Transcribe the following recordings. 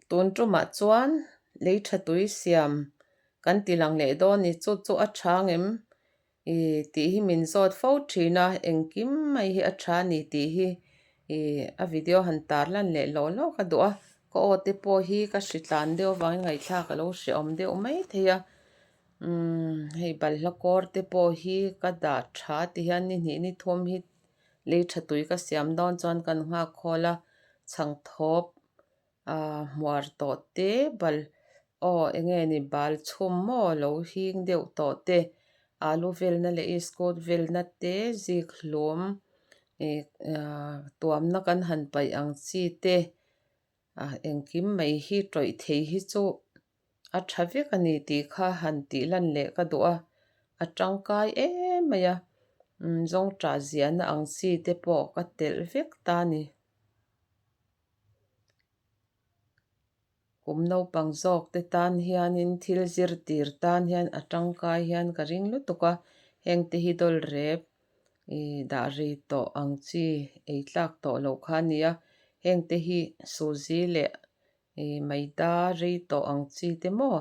Tun tumah chuan lei tha tui siam kan ti lang leh dawn ni chu chu a tha ngem ih tih hi min zawt fo thin a engkim mai hi a tha ni tih hi ih a video han tar lan leh lawh lawk a duh a ka aw te pawh hi ka hri tlan deuh avangin ngaihthlak a lo hrehawm deuh mai thei a umm hei balhla kawr te pawh hi ka dah tha ti hian ni hnih ni thum hi lei tha tui ka siam dawn chuan kan nghak khawl a chhang thawp Ahh hmuar tawh te bal aw eng nge ni bal chhum maw lo hing deuh tawh te alu velna leh iskut velna te zik hlum ih ahh tuamna kan han paih ang chi te ah engkim mai hi tawih thei hi chu a tha vek a ni tih kha han tih lan leh ka duh a a tangkai em mai a umm zawngtah ziahna ang chi te pawh ka telh vek ta a ni. Kum naupang zawk te tan hianin thil zir tir tan hian a tangkai hian ka ring lutuk a, heng te hi dawl rep ih dah ri tawh ang chi ei tlak tawh loh kha a ni a, heng te hi suzi leh ih maida rei tawh ang chi te maw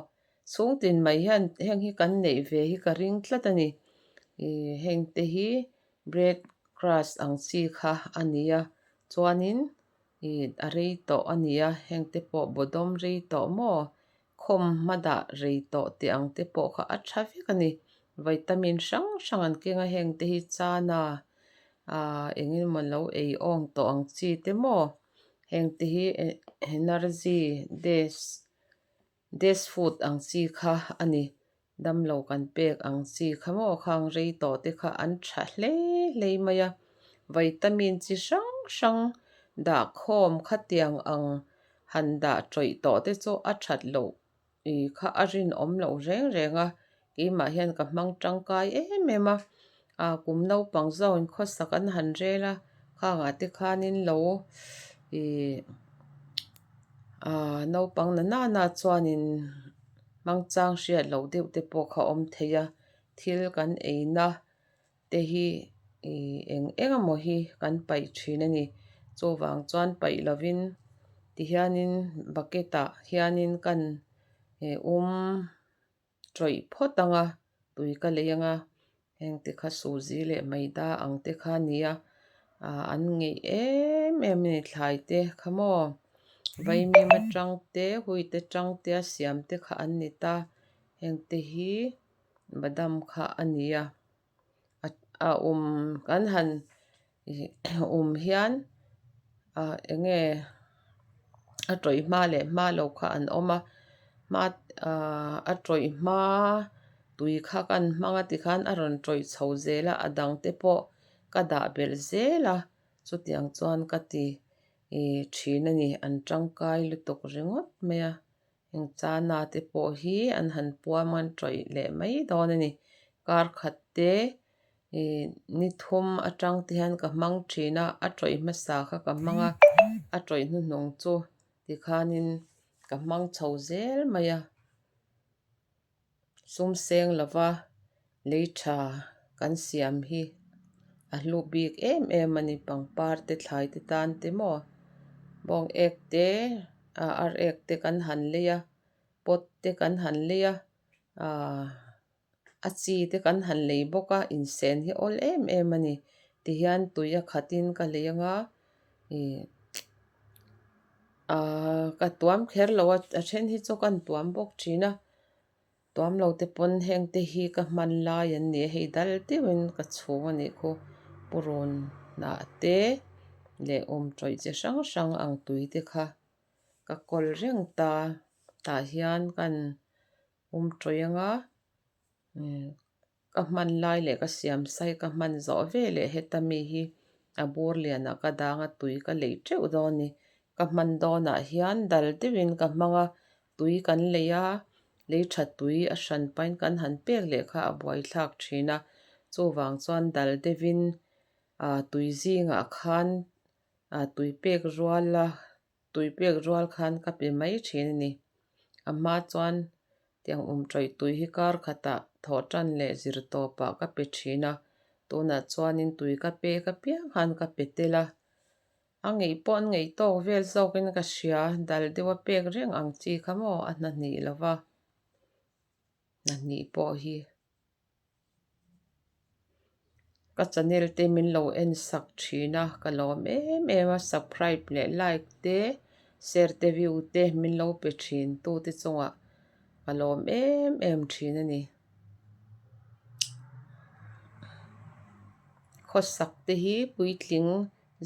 chhung tin mai hian heng hi kan neih ve hi ka ring tlat a ni ih heng te hi bread crust ang chi kha a ni a chuanin ih a rei tawh a ni a heng te pawh bawdawm rei tawh maw khawm hma dah rei tawh tih ang te pawh kha a tha vek a ni vitamin hrang hrang an keng a heng te hi chana ah eng emaw lo ei awng tawh ang chi te maw heng te hi energy days days food ang chi kha a ni. Damlo kan pek ang chi kha maw khang rei tawh te kha an tha hle hle mai a, vitamin chi hrang hrang dah khawm khatiang ang han dah tawih tawh te chu a that loh ih kha a rinawm loh reng reng a, keimah hian ka hmang tangkai em em a, ah kum naupang zawngin khawsak an han rel a khangah te khanin lo ih ah naupang na nana chuanin. Hmangchang hriat loh deuh te pawh kha awm thei a, thil kan eina te hi ih eng eng emaw hi kan paih thin a ni. Chuvang chuan paih lovin tihianin bucket ah hianin kan ih um tawih phawt ang a, tui ka lei ang a. Heng te kha suzi leh maida ang te kha a ni a, ah an ngeih em em a ni thlai te kha maw vaimim atang te hui te tang te a siam te kha an ni ta heng te hi badam kha a ni a a awm kan han ih awm hian ah eng nge a tawih hma leh hma lo kha an awm a hma ah a tawih hma tui kha kan hmang a tikhan a rawn tawih chho zel a a dang te pawh ka dah belh zel a chutiang chuan ka ti ih thin a ni an tangkai lutuk ringawt mai a. Eng chana te pawh hi an han puam an tawih leh mai dawn a ni. Kar khat te ih ni thum atang te hian ka hmang thin a, a tawih hmasa kha ka hmang a, a tawih hnuhnung chu tikhanin ka hmang chho zel mai a. Sum seng lova lei tha kan siam hi a hlu bik em em a ni pangpar te thlai te tan te maw bawng ek te ah ar ek te kan han lei a pot te kan han lei a ah a chi te kan han lei bawk a insen hi awl em em a ni tihian tui a khatin ka lei anga ih ah ka tuam kher lo a a then hi chu ka han tuam bawk thin a tuam lo te pawn heng te hi ka hman lai an ni a hei dal deuhin ka chhung a nih khu purun hnah te leh awm tawih chi hrang hrang ang tui te kha ka kawl reng ta tah hian kan awm tawih ang a Ka hman lai leh ka siam sai ka hman zawh ve leh heta mi hi a bur lianah ka dang a tui ka leih teuh dawn a ni. Ka hman dawnah hian dal deuhin ka hmang a, tui kan lei a, lei tha tui a hran pahin kan han pek leh kha a buaithlak thin a. Chuvang chuan dal deuhin ah tui zingah khan ah tui pek rual a Tui pek rual khan ka pe mai thin a ni. A hma chuan tiang um tawih tui hi kar khatah thawh tan leh zir tawpah ka pe thin a, tunah chuanin tui ka pek apiang khan ka pe tel a. A ngeih pawh an ngeih tawk vel zawkin ka hria dal deuha pek reng ang chi kha maw a hnahnih lova hnahnih pawh hi. Ka channel te min lo en sak thin a, ka lawm em em a, subscribe leh like te, share te, view te min lo pe thin tu te chungah ka lawm em em thin a ni. Khawsak te hi puitling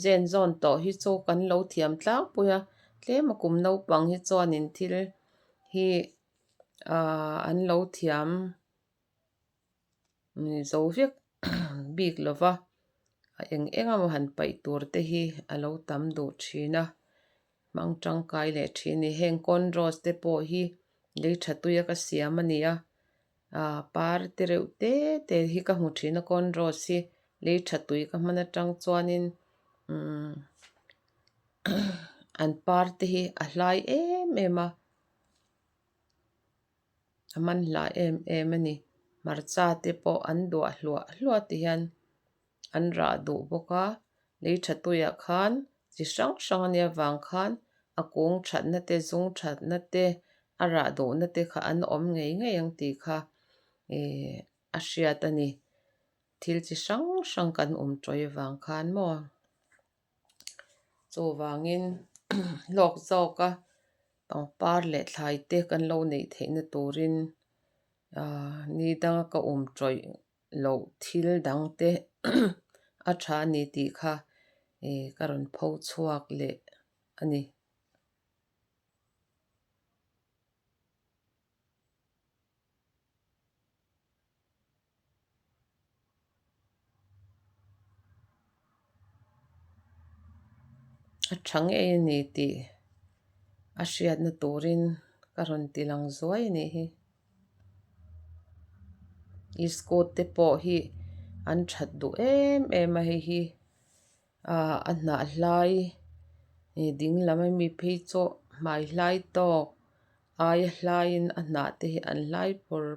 zen zawn tawh hi chu kan lo thiam tlangpui a, tlem a kum naupang hi chuanin thil hi ahh an lo thiam. Zo vek bik lova a eng eng emaw han paih tur te hi a lo tam duh thin a, hmang tangkai leh thin a ni. Heng corn rose te pawh hi lei tha tuia ka siam a ni a, ah par te reuh te te hi ka hmu thin a corn rose hi lei tha tui ka hman atang chuanin umm an par te hi a hlai em em a. A man hla em em a ni. Hmarcha te pawh an duah hluah hluah ti hian an rah duh bawk a. Lei tha tuiah khan chi hrang hrang a nia vang khan a kung thatna te zung thatna te a rah duhna te kha an awm ngei ngei ang tih kha ihh a hriat a ni. Thil chi hrang hrang kan awm tawih avang khan maw. Chuvangin hlawk zawka pangpar leh thlai te kan lo neih theihna turin ahh ni danga ka awm tawih loh thil dang te a tha a ni tih kha ih ka rawn pho chhuak leh a ni. A tha ngei a ni tih a hriatna turin ka rawn ti lang zuai a nih hi. Iskut te pawh hi an that duh em em a hei hi ah a hnah hlai ih ding lam ami phei chu hmai hlai tawk aia hlaiin a hnah te hi an hlai pawr.